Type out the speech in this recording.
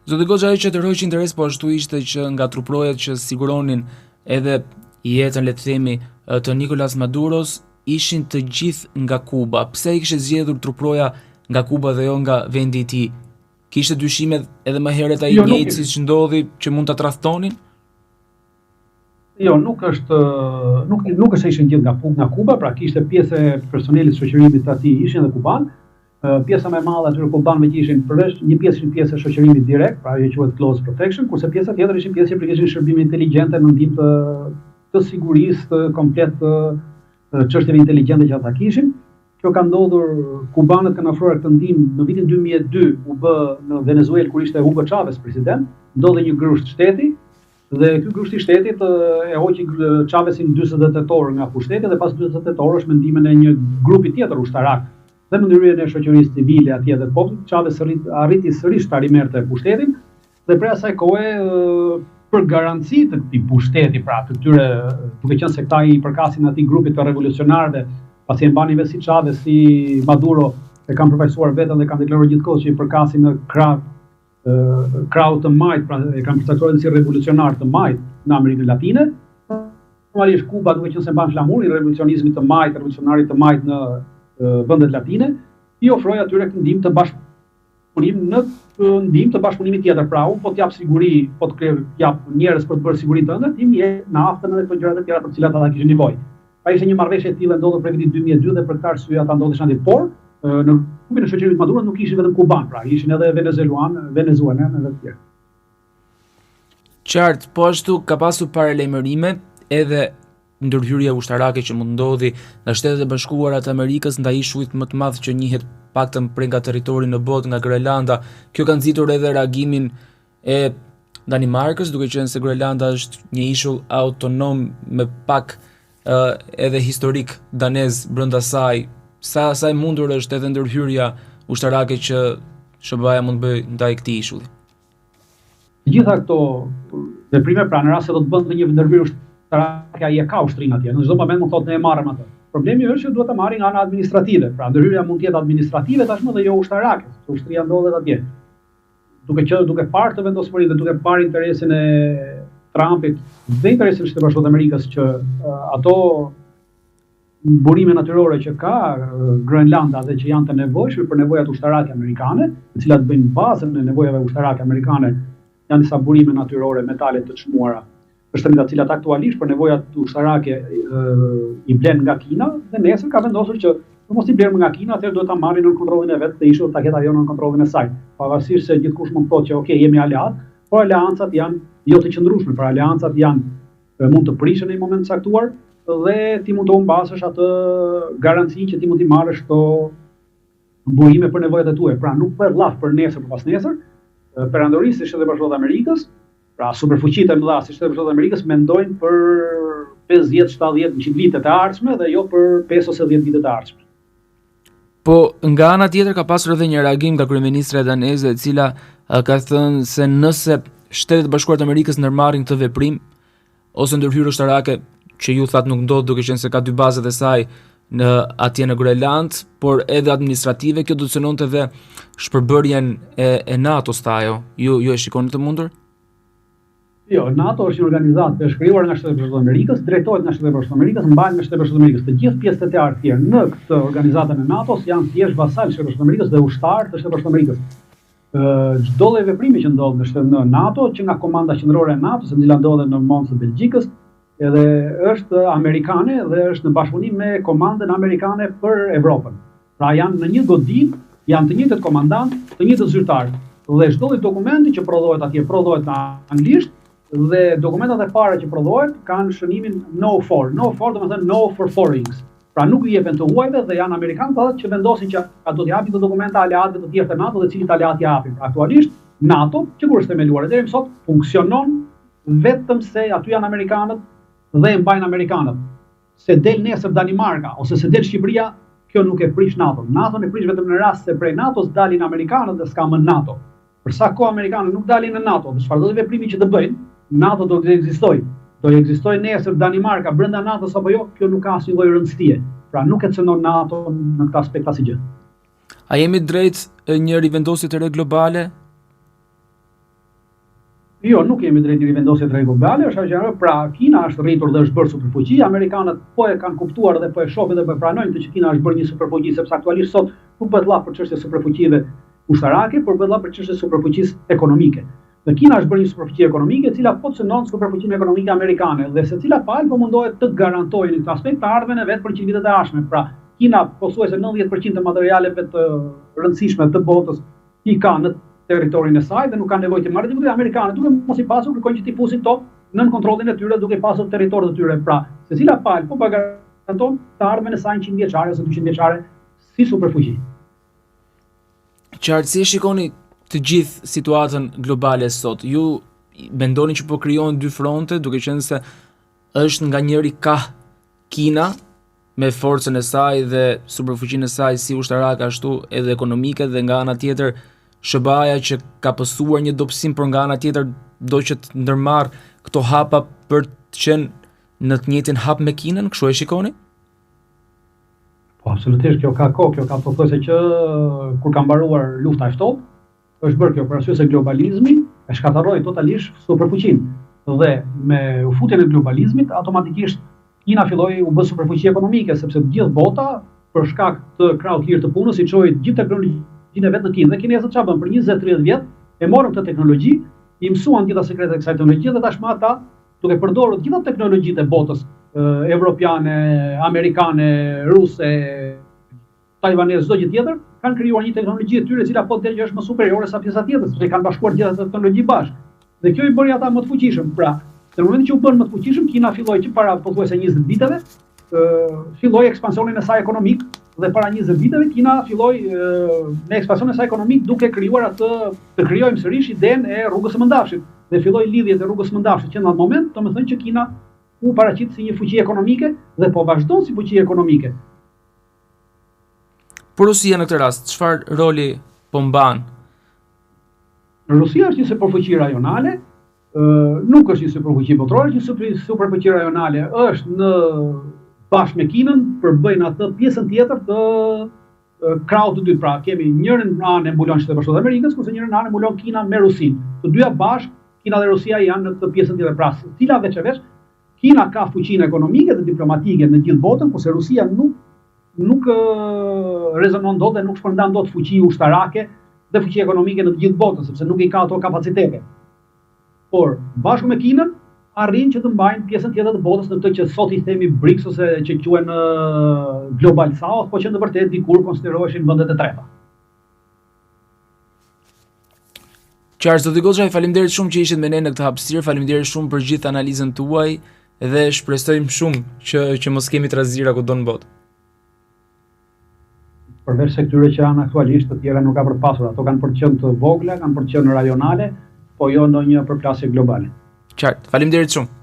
Zoti Goxha, ajo që tërhoqi interes po ashtu ishte që nga truprojat që siguronin edhe jetën le të themi të Nicolas Maduros ishin të gjithë nga Kuba. Pse i kishte zgjedhur truproja nga Kuba dhe jo nga vendi i tij? Kishte dyshime edhe më herët ai jo, njëjtë siç ndodhi që mund ta tradhtonin? Jo, nuk është nuk nuk është se ishin gjithë nga nga Kuba, pra kishte pjesë e personelit të shoqërimit të atij ishin edhe kubanë. Pjesa më e madhe atyre kubanëve që ishin përveç një pjesë ishin pjesë e shoqërimit direkt, pra ajo quhet close protection, kurse pjesa tjetër ishin pjesë që përgjigjeshin shërbime inteligjente në ndihmë të të sigurisë të komplet të çështjeve inteligjente që ata kishin. Kjo ka ndodhur, kubanët kanë ofruar këtë ndihmë në vitin 2002 u bë në Venezuelë kur ishte Hugo Chavez president, ndodhi një grusht shteti dhe ky grusht i shtetit e hoqi Chavezin 48 orë nga pushteti dhe pas 48 orësh me ndihmën e një grupi tjetër ushtarak dhe me ndërhyrjen e shoqërisë civile atje dhe popullit, Chavez arriti sërish ta rimerte pushtetin Dhe prej asaj kohe për garanci të këtij pushteti, pra të këtyre, duke qenë se këta i përkasin atij grupit të revolucionarëve, pasi e mbani vesh si Chavez, si Maduro, e kanë përfaqësuar veten dhe kanë deklaruar gjithkohë që i përkasin në krah krahut të majtë, pra e kanë përcaktuar si revolucionar të majtë në Amerikën Latine. Normalisht Kuba, duke qenë se mban flamurin e revolucionizmit të majtë, revolucionarit të majtë në vendet latine, i ofroi atyre këtë ndihmë të bashkë punim në ndihmë të bashkëpunimit tjetër. Pra, unë po të jap siguri, po të jap njerëz për të bërë sigurinë tënde, ti më jep naftën edhe këto gjërat e tjera për të cilat ata kishin nevojë. Pra ishte një marrëveshje e tillë e ndodhur prej vitit 2002 dhe për këtë arsye ata ndodheshin atje. Por, në grupin e shoqërimit Maduro nuk ishin vetëm kubanë, pra ishin edhe venezuelan, venezuelan edhe të tjerë. Qartë, po ashtu ka pasur paralajmërime edhe ndërhyrje ushtarake që mund ndodhi nga Shtetet e Bashkuara të Amerikës ndaj ishullit më të madh që njihet paktën prej nga territori në botë nga Groenlanda. Kjo ka nxitur edhe reagimin e Danimarkës, duke qenë se Groenlanda është një ishull autonom me pak uh, edhe historik danez brenda saj. Sa sa e mundur është edhe ndërhyrja ushtarake që SHBA-ja mund të bëjë ndaj këtij ishulli? Të gjitha këto veprime, pra në rast se do të bënte një ndërhyrje ushtarake, ai e ka ushtrinë atje. Në çdo moment mund thotë ne e marrim atë. Problemi është që duhet ta marrin nga ana administrative. Pra ndërhyrja mund të jetë administrative tashmë dhe jo ushtarake, sepse ushtria ndodhet atje. Duke qenë duke parë këtë vendosmëri dhe duke parë interesin e Trumpit dhe interesin e Shteteve të Bashkuara të Amerikës që ato burime natyrore që ka Groenlanda dhe që janë të nevojshme për nevojat ushtarake amerikane, të cilat bëjnë bazën e nevojave ushtarake amerikane, janë disa burime natyrore, metale të çmuara, të shtrenjta, të cilat aktualisht për nevojat ushtarake i blen nga Kina dhe nesër ka vendosur që të mos i blerë më nga Kina, atëherë duhet ta marrë nën kontrollin e vet dhe ishull ta ketë ajo nën kontrollin e saj. Pavarësisht se gjithkush mund të thotë që ok, jemi aleat, por aleancat janë jo të qëndrueshme, pra aleancat janë mund të prishen në një moment të caktuar dhe ti mund të humbasësh atë garancinë që ti mund t'i marrësh këto burime për nevojat e tua. Pra nuk bëhet llaf për nesër për pasnesër, perandorisë si Shtetet e Bashkuara të Amerikës, pra superfuqitë e mëdha si Shtetet e Bashkuara të Amerikës mendojnë për 50, 70, 100 vitet e ardhshme dhe jo për 5 ose 10 vitet e ardhshme. Po nga ana tjetër ka pasur edhe një reagim nga kryeministrja daneze e cila ka thënë se nëse Shtetet e Bashkuara të Amerikës ndërmarrin këtë veprim ose ndërhyrje ushtarake që ju thatë nuk ndodh duke qenë se ka dy bazat e saj në atje në Groenland, por edhe administrative, kjo do të cënonte edhe shpërbërjen e, e NATO-s tha ajo. Ju ju e shikoni të mundur? Jo, NATO është një organizatë që është krijuar nga Shtetet e Bashkuara të Amerikës, drejtohet nga Shtetet e Bashkuara të Amerikës, mbahet nga Shtetet e Bashkuara të Amerikës. Të gjithë pjesët e tjerë në këtë organizatën e NATO-s janë thjesht vasalë të Shteteve të Bashkuara të Amerikës dhe ushtarë të Shteteve të Bashkuara të Amerikës. Çdo lloj veprimi që ndodh në shtet në NATO, që nga komanda qendrore e NATO-s, e cila ndodhet në Mons të Belgjikës, edhe është amerikane dhe është në bashkëpunim me komandën amerikane për Evropën. Pra janë në një godinë, janë të njëjtët komandantë, të njëjtët zyrtarë dhe çdo lloj dokumenti që prodhohet atje prodhohet në anglisht dhe dokumentat e para që prodhohen kanë shënimin no for. No for do të thënë no for foreigners. Pra nuk u jepen të huajve dhe janë amerikanët ata që vendosin që a do t'i japin këto dokumenta aleatëve të tjerë të NATO dhe cilit aleat i japin. Pra aktualisht NATO, që kur është themeluar e deri më sot, funksionon vetëm se aty janë amerikanët dhe e mbajnë amerikanët. Se del nesër Danimarka ose se del Shqipëria, kjo nuk e prish NATO-n. NATO-n e prish vetëm në rast se prej NATO-s dalin amerikanët dhe s'ka më NATO. Për sa kohë amerikanët nuk dalin në NATO dhe çfarëdo veprimi që të bëjnë, NATO do të ekzistojë. Do të ekzistojë nesër Danimarka brenda NATO-s apo jo, kjo nuk ka asnjë lloj rëndësie. Pra nuk e cënon NATO-n në këtë aspekt asgjë. A jemi drejt një rivendosje të re globale? Jo, nuk jemi drejt një rivendosje të re globale, është ajo që pra Kina është rritur dhe është bërë superfuqi, amerikanët po e kanë kuptuar dhe po e shohin dhe po e pranojnë këtë që Kina është bërë një superfuqi sepse aktualisht sot nuk bëhet llaf për çështje superfuqive ushtarake, por bëhet llaf për çështje superfuqisë ekonomike. Dhe Kina është bërë një superfuqi ekonomike e cila po cënon superfuqinë ekonomike amerikane dhe secila palë po mundohet të garantojë në këtë aspekt të ardhmen e vet për 100 vitet e ardhshme. Pra, Kina pothuajse 90% të materialeve të rëndësishme të botës i ka në territorin e saj dhe nuk ka nevojë të marrë diku tjetër, amerikanët duke mos i pasur kërkojnë që t'i fusin këto nën kontrollin e tyre duke pasur territor të tyre. Pra, secila palë po garanton të ardhmen e saj 100 vjeçare ose 200 vjeçare si superfuqi. Qartë, si e shikoni të gjithë situatën globale sot? Ju mendoni që po krijohen dy fronte, duke qenë se është nga njëri kah Kina me forcën e saj dhe superfuqinë e saj si ushtarake ashtu edhe ekonomike dhe nga ana tjetër SHBA-ja që ka pësuar një dobësim por nga ana tjetër do që të ndërmarrë këto hapa për të qenë në të njëjtin hap me Kinën, kështu e shikoni? Po absolutisht kjo ka kohë, kjo ka pothuajse që kur ka mbaruar lufta e ftohtë, është bërë kjo për arsye se globalizmi e shkatërroi totalisht superfuqinë dhe me futjen e globalizmit automatikisht Kina filloi u bë superfuqi ekonomike sepse të gjithë bota për shkak të krahut lirë të punës i çoi të gjithë teknologjinë e vet në Kinë dhe kinezët çfarë bënë për 20-30 vjet e morën këtë teknologji, i mësuan gjitha sekretet e kësaj teknologjie dhe tashmë ata duke përdorur të gjitha teknologjitë e botës evropiane, amerikane, ruse, tajvaneze, çdo gjë tjetër, kanë krijuar një teknologji të tyre e cila po del që është më superiore sa pjesa tjetër, sepse i kanë bashkuar gjithë ato teknologji bashkë. Dhe kjo i bëri ata më të fuqishëm. Pra, në momentin që u bënë më të fuqishëm, Kina filloi që para pothuajse 20 viteve, ë filloi ekspansionin e saj ekonomik dhe para 20 viteve Kina filloi me ekspansionin e saj ekonomik duke krijuar atë të krijojmë sërish idenë e rrugës së mëndafshit dhe filloi lidhjet e rrugës së mëndafshit që në atë moment, domethënë që Kina u paraqit si një fuqi ekonomike dhe po vazhdon si fuqi ekonomike. Por Rusia në këtë rast, çfarë roli po mban? Rusia është një superfuqi rajonale, nuk është një superfuqi botërore, është një superfuqi rajonale, është në bashkë me Kinën përbëjnë atë pjesën tjetër të krahut të dytë. Pra, kemi njërin anë e mbulon Shtetet e Bashkuara të Amerikës, kurse njërin anë e mbulon Kina me Rusinë. Të dyja bashkë, Kina dhe Rusia janë në këtë pjesën tjetër. Pra, cila veç e veç Kina ka fuqinë ekonomike dhe diplomatike në gjithë botën, kurse Rusia nuk nuk rezonon dot dhe nuk shpërndan dot fuqi ushtarake dhe fuqi ekonomike në të gjithë botën, sepse nuk i ka ato kapacitete. Por, bashkë me Kinën, arrin që të mbajnë pjesën tjetër të botës në këtë që sot i themi BRICS ose që quhen Global South, po që në të vërtetë dikur konsideroheshin vendet e treta. Qartë, zoti Goxhaj, faleminderit shumë që ishit me ne në këtë hapësirë, faleminderit shumë për gjithë analizën tuaj dhe shpresojmë shumë që që mos kemi trazira kudo në botë. Përveç se këtyre që janë aktualisht, të tjera nuk ka për të pasur, ato kanë për të qenë të vogla, kanë për të qenë rajonale, po jo ndonjë përplasje globale. Qartë, faleminderit shumë.